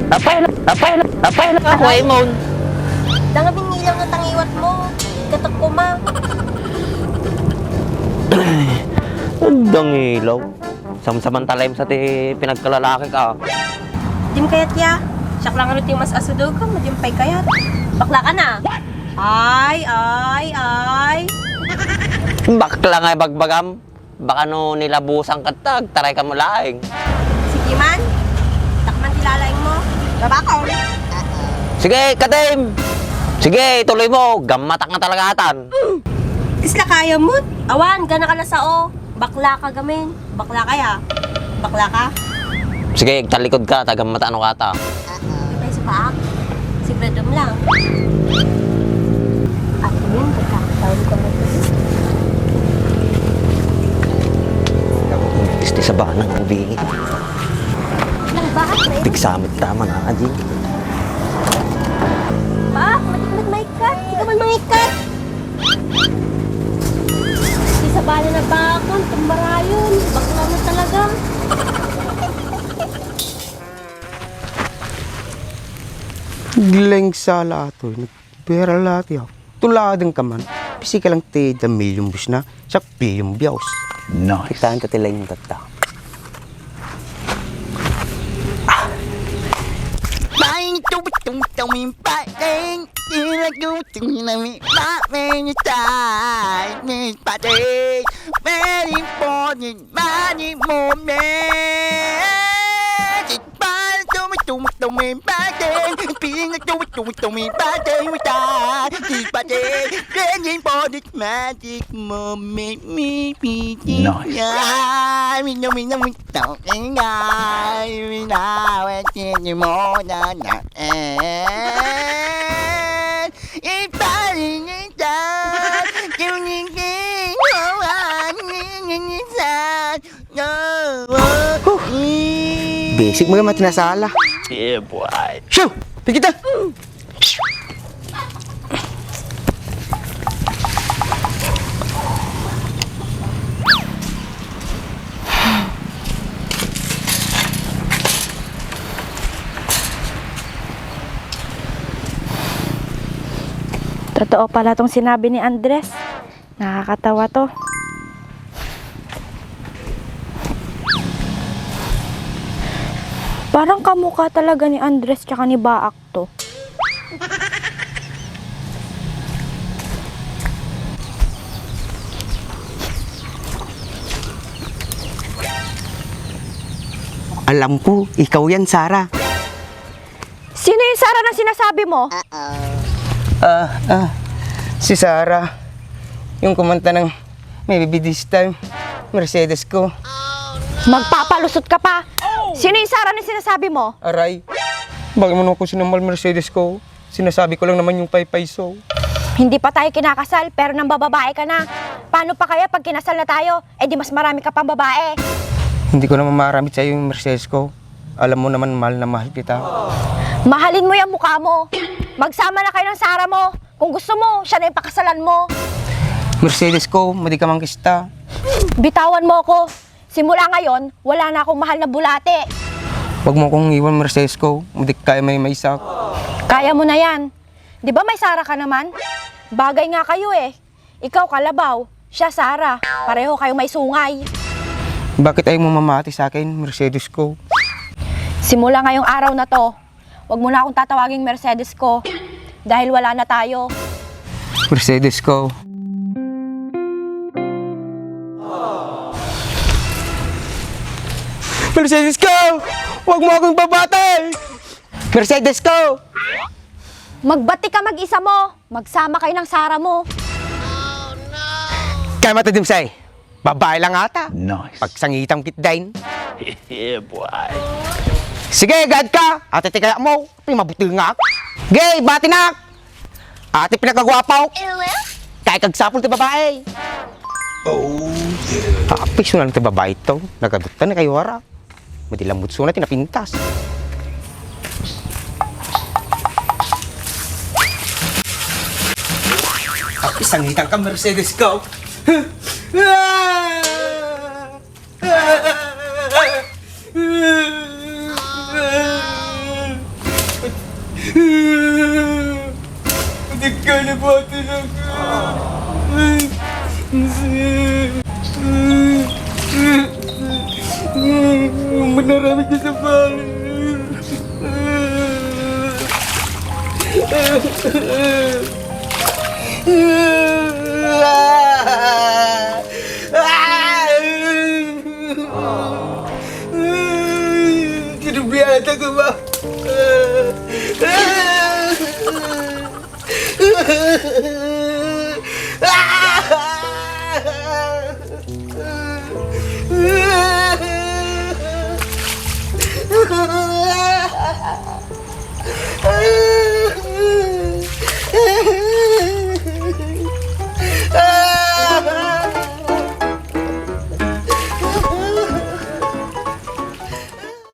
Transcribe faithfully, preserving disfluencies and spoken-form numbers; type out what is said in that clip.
Apay na, apay na, apay na. Ako, Raymond. Dangabin ngilaw na tangiwat mo. Katak ko ma. Dangilaw. Samsamantalaem sa ti pinagkalalaki ka. Dim kayat ya. Siak lang ano ti mas asudog ka, madim pay kayat. Bakla ka na. Ay, ay, ay. Bakla nga ibagbagam. Baka no nilabusan ka ta, agtaray ka mo laeng. Sige man. Takman ti lalaing mo. Babakong. Sige, Katim! Sige, ituloy mo. Gammatak nga talaga atan. Kasla kaya mo? Awan, gana ka na sao. Bakla ka gamin. Bakla kaya? Bakla ka? Sige, talikod ka, taga matano ka ta. May supaak. Sigradom lang. Ako yun, pagkakataon ko na ito. Isti sa banang ang bingit. Lang ba? Tigsamit tama na, Adi. Ba, matikmat maikat. Ikaw man mangikat. Di sa bala na bakon, tumbarayon. Bakla na talaga. Leng sala ato, nagberal ati ako. Tuladen ka man. Pisi ka lang ti da million views na, siak billion views. Nice. Kitaan ta ti leng tatta. Buying two two two in fighting. Ilago to me, let me buy me your time. Miss Patty, very important, money moment. It's fine to me, to me, to me, fighting. Feeling like to me, to me, to me, fighting with that. Miss Patty, very important, magic moment. Me, me, me, Nice. Yeah, me, no, me, no, me, talking guy. Me, now, I can't, you more than that. And iparingitan, kinikinuhan, ngingingisan. Huh! Basic mo yung matinasala. Yeah, boy. Shoo! Pigita! Totoo pala tong sinabi ni Andres. Nakakatawa to. Parang kamukha talaga ni Andres tsaka ni Baak to. Alam ko, ikaw yan, Sarah. Sino yung Sarah na sinasabi mo? Ah, ah, si Sarah. Yung kumanta ng Maybe this time, Mercedes ko. Magpapalusot ka pa! Sino yung Sarah na sinasabi mo? Aray, bakit mo naman ko sinambal Mercedes ko? Sinasabi ko lang naman yung paypay so. Hindi pa tayo kinakasal, pero nang bababae ka na. Paano pa kaya pag kinasal na tayo? Eh di mas marami ka pang babae. Hindi ko naman maramit sa'yo yung Mercedes ko. Alam mo naman, mahal na mahal kita. Mahalin mo yung mukha mo. Magsama na kayo ng Sarah mo. Kung gusto mo, siya na yung pakasalan mo. Mercedes ko, madi ka mang kista. Bitawan mo ako. Simula ngayon, wala na akong mahal na bulate. Huwag mo akong iwan, Mercedes ko. Madi kaya may maisak. Kaya mo na yan. Di ba may Sarah ka naman? Bagay nga kayo eh. Ikaw, kalabaw. Siya, Sarah. Pareho kayo may sungay. Bakit ayaw mo mamati sa akin, Mercedes ko? Simula ngayong araw na to, wag mo na akong tatawaging Mercedes ko. Dahil wala na tayo. Mercedes ko. Mercedes ko! Wag mo akong babati! Mercedes ko! Magbati ka mag-isa mo. Magsama kayo ng Sarah mo. Kaya mata, Dimsay. Babae lang ata. Nice. Pagsangitan kit dain. Yeah, boy. Sige, gad ka. Ate, tikaya mo. Ate, mabutil nga. Gay, bati na. Ate, pinagkagwapaw. Kaya kagsapul ti babae. Oh, yeah. Tapis na lang ti babae to. Nagadutan na kayo, ara. Madi lang mutso na ti napintas. Apisangitan ka, Mercedes ko. Ah! Ah! Ah! Dikka na pati lang. Manaramid ka sa bali. Kinubli ata ko ba?